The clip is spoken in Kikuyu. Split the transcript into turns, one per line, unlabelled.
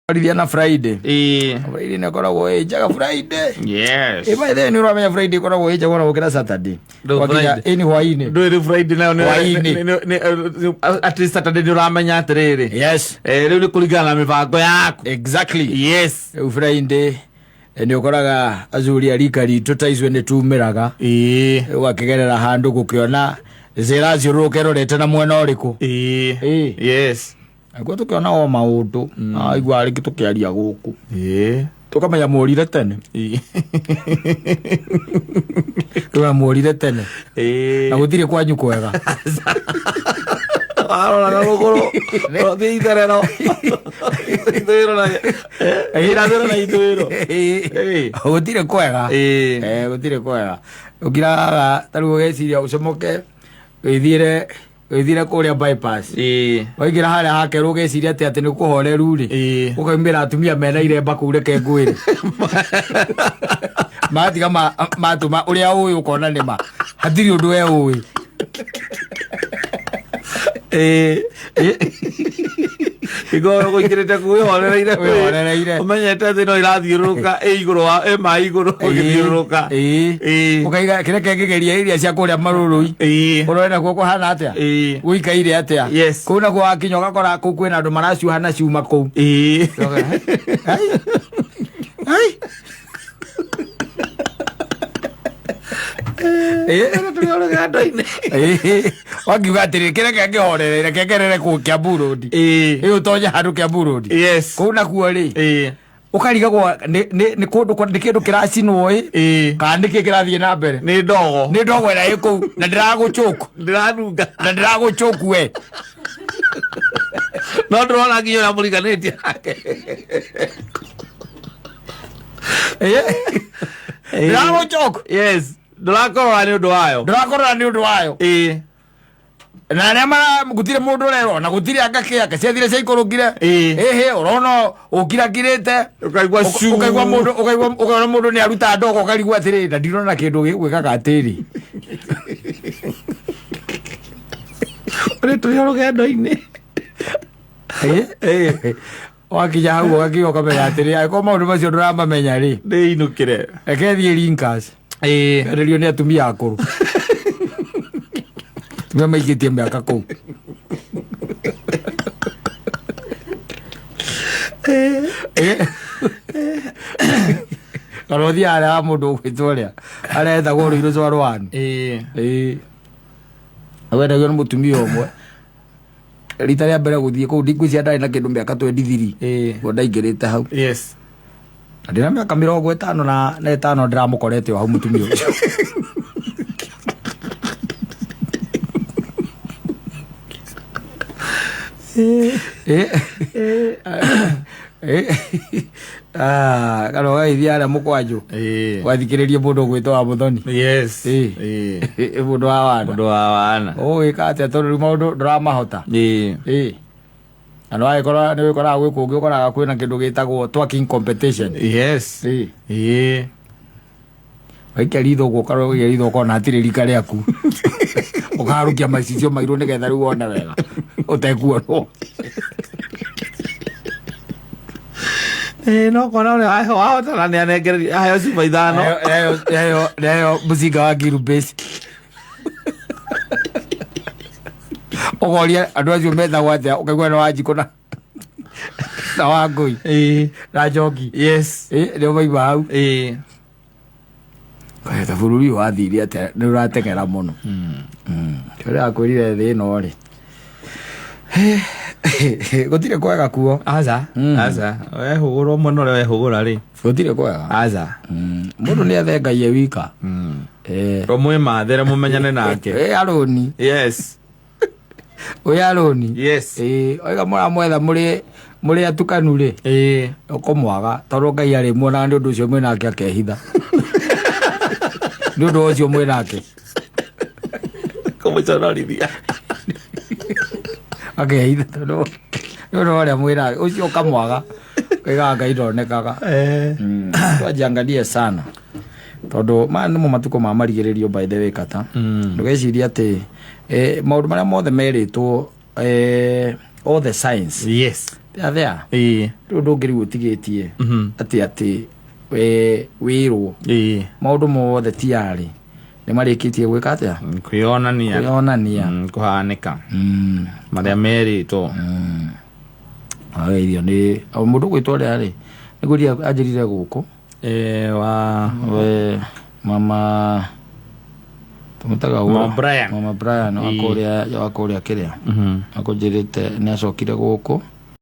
Twarithia na Friday.
Ĩĩ.
Friday nĩ ĩkoragwo ĩ njega Friday.
Yes.
Ĩ by the way nĩ ũramenya Friday ĩkoragwo ĩ njega ona gũkĩra Saturday.
Rĩu
Wakinya
Friday.
ĩ nĩ hwainĩ.
Ndũĩ rĩu Friday nayo nĩ-
Hwaĩ-inĩ.
at least Saturday nĩ ũramenya atĩrĩrĩ.
Yes.
Eh, rĩu nĩ kũringana na mĩbango yaku.
Exactly.
Yes.
Rĩu Friday nĩ ũkoraga azuri a rika ritũ ta ithuĩ nĩ tumĩraga.
Ĩĩ.
Ũgakĩgerera handũ gũkĩona njĩra thiũrũrũka ĩrorete na mwena ũrĩkũ.
Ĩĩ.
Ĩĩ.
Yes.
Naguo tũkĩona o maũndũ. Aigua rĩngĩ tũkĩaria gũkũ.
Ĩĩ.
Tũkamenya muorire tene.
Ĩĩ.
Tũkamenya muorire tene.
Ĩĩ.
Na gũtirĩ kwanyu kwega.
Warora na rũgũrũ, ũrathiĩ itherero. Ithũĩro na irathĩro na ithũĩro. Ĩĩ.
Gũtirĩ kwega.
Ĩĩ.
Eh, gũtirĩ kwega. Ũkiraga ta rĩu ũgeciria ũcomoke wĩthiĩre wĩthiĩre kũrĩa bypass.
Ĩĩ.
Waingĩra harĩa hakerwo ũgeciria atĩ atĩ nĩ kũhoreru rĩ.
Ĩĩ.
Ũkaumĩra atumia mena iremba kũu reke ngwĩre. Matiga matũma ũrĩa ũĩ ũkona nĩma. Hatirĩ ũndũ we ũĩ.
Ĩĩ. Igoro gũikĩrĩte kuu wĩhorereire.
Wĩhorereire.
Ũmenyete thĩ no ĩrathiũrũrũka ĩ igũrũ wa ĩ maĩ igũrũ ĩgĩthiũrũrũka.
Ĩĩ.
Ĩĩ.
Ũkaiga kĩrĩa kĩngĩgeria iria cia kũrĩa marũrũi.
Ĩĩ.
Ũrore nakuo kũhana atĩa?
Ĩĩ.
Gũikaire atĩa?
Yes.
Kũu nakuo wakinya ũgakora kũu kwĩna andũ maracuha na cuma kũu.
Ĩĩ.
Ai. Ai. Ĩĩ.
Tũrĩ o rũgendo-inĩ.
Ĩĩ. Wakiuga atĩrĩ kĩrĩa kĩngĩhorereire kĩngerere kũu Kiambu Road.
Ĩĩ.
Ĩĩ ũtonye handũ Kiambu Road.
Yes.
Kũu nakuo rĩ
Ĩĩ.
ũkarigagwo nĩ nĩ nĩ kũndũ nĩ kĩndũ kĩracinwo ĩ
Ĩĩ.
kana nĩkĩ kĩrathiĩ na mbere.
Nĩ ndogo.
Nĩ ndogo ĩrĩa ĩ kũu na ndĩragũchũku
Ndĩranunga.
na ndĩragũchũku we.
No ndĩrona nginya ũrĩa mũriganĩtie nake.
Ndĩragũchũku.
Yes. Ndũrakorora nĩ ũndũ wayo.
Ndĩrakorora nĩ ũndũ wayo.
Ĩĩ.
Na arĩa mara gũtirĩ mũndũ ũrerwo na gũtirĩ anga kĩ anga ciathire ciaikũrũkire.
Ĩĩ.
Ĩhĩ ũrona ũkirakirĩte.
Ũkaigua cuu.
Ũkaigua mũndũ ũkaigua ũkaona mũndũ nĩ aruta ndogo ũkarigwo atĩrĩ na ndirona kĩndũ gĩgwĩkaga atĩrĩ.
Ũrĩ tũrĩ o rũgendo-inĩ.
Ĩĩ. Wakinya hau ũgakinya ũkamenya atĩrĩ angĩkorwo maũndũ macio ndũramamenya rĩ
Ndĩinũkĩre.
reke thiĩ Linkas.
Ĩĩ.
Enderio nĩ atumia akũrũ. Atumia maikĩtie mĩaka kũu. Ĩĩ. Kana ũthiĩ harĩa ha mũndũ ũgwĩtwo ũrĩa harĩa etagwo Rũirũ rwa Rwani.
Ĩĩ.
Ĩĩ. Wendagio nĩ mũtumia ũmwe rita rĩa mbere gũthiĩ kũu ndingwĩciria ndarĩ na kĩndũ mĩaka 23
Ĩĩ.
guo ndaingĩrĩte hau
Yes.
na ndĩna mĩaka 50 na ĩtano ndĩramũkorete o hau mũtumia ũcio. Ĩĩ. Ĩĩ. Ah, kana ũgagĩthiĩ harĩa mũkwanjũ
Ĩĩ.
ũgathikĩrĩria mũndũ ũgwĩtwo wa mũthoni.
Yes.
Ĩĩ.
Ĩĩ.
Mũndũ wa wana.
Mũndũ wa wana.
Ũgwĩka atĩa tondũ rĩu maũndũ ndũramahota.
Ĩĩ.
Ĩĩ. Na nĩwagĩkorwo nĩwĩkoraga gwĩ kũngĩ ũkoraga kwĩna kĩndũ gĩtagwo twerking competition.
Yes.
Ĩĩ.
Ĩĩ.
Waikia ritho ũguo ũkarũgia ritho ũkona hatirĩ rika rĩaku. Ũkaharũkia macicio mairũ nĩgetha rĩu wone wega ũtekuonwo.
Ĩĩ no kona ũrĩa wahotana nĩ anengereria aheo cuba ithano.
Neheo mũcinga wa Ngirubĩci. Ũkoria andũ acio metagwo atĩa ũkaigua nĩ Wanjikũ na Wangũi
Ĩĩ.
na Njoki.
Yes.
Ĩĩ nĩo mauma hau.
Ĩĩ.
Ta bũrũri ũyũ wathire atĩa nĩ ũrateng'era mũno. Ũrĩa akwĩrire thĩ ĩno rĩ gũtirĩ kwega kuo.
Aca. Aca. Wehũgũra mwena ũrĩa wehũgũra rĩ.
Gũtirĩ kwega.
Aca.
Mũndũ nĩ ethe Ngai e wika. Ĩĩ.
Ũmwĩmathĩre mũmenyane nake.
Ĩ arũni.
Yes.
Wĩ arũni.
Yes.
Ĩĩ oiga mũramwetha mũrĩ atukanu rĩ.
Ĩĩ.
Ũkũmwaga tondũ Ngai arĩmuonaga nĩ ũndũ ũcio mwĩ nake akehitha. Nĩ ũndũ ũcio mwĩ nake.
Kũmũconorithia.
Akehitha tondũ nĩ ũndũ wa ũrĩa mwĩ nake ũcio ũkamwaga. Ũkaigaga Ngai ndonekaga. Twajiangalie sana tondũ maya nĩmo matukũ ma marigĩrĩrio by the way kata. Ndũgecirie atĩ maũndũ marĩa mothe merĩtwo all the signs
Yes.
Athea. Rĩu ũndũ ũngĩ rĩu ũtigĩtie atĩ we wĩrwo maũndũ mothe tiarĩ nĩ marĩkĩtie gwĩka atĩa?
Kwĩonania.
Kwĩonania.
Kũhanĩka marĩa merĩtwo.
Ageithio nĩ o mũndũ gwĩtwo ũrĩa rĩ nĩguo anjĩrire gũkũ.
Wa
We mama tũmũtaga ũũ?
Mama Brian.
Mama Brian wa kũrĩa kĩrĩa akũnjĩrĩte nĩ acokire gũkũ.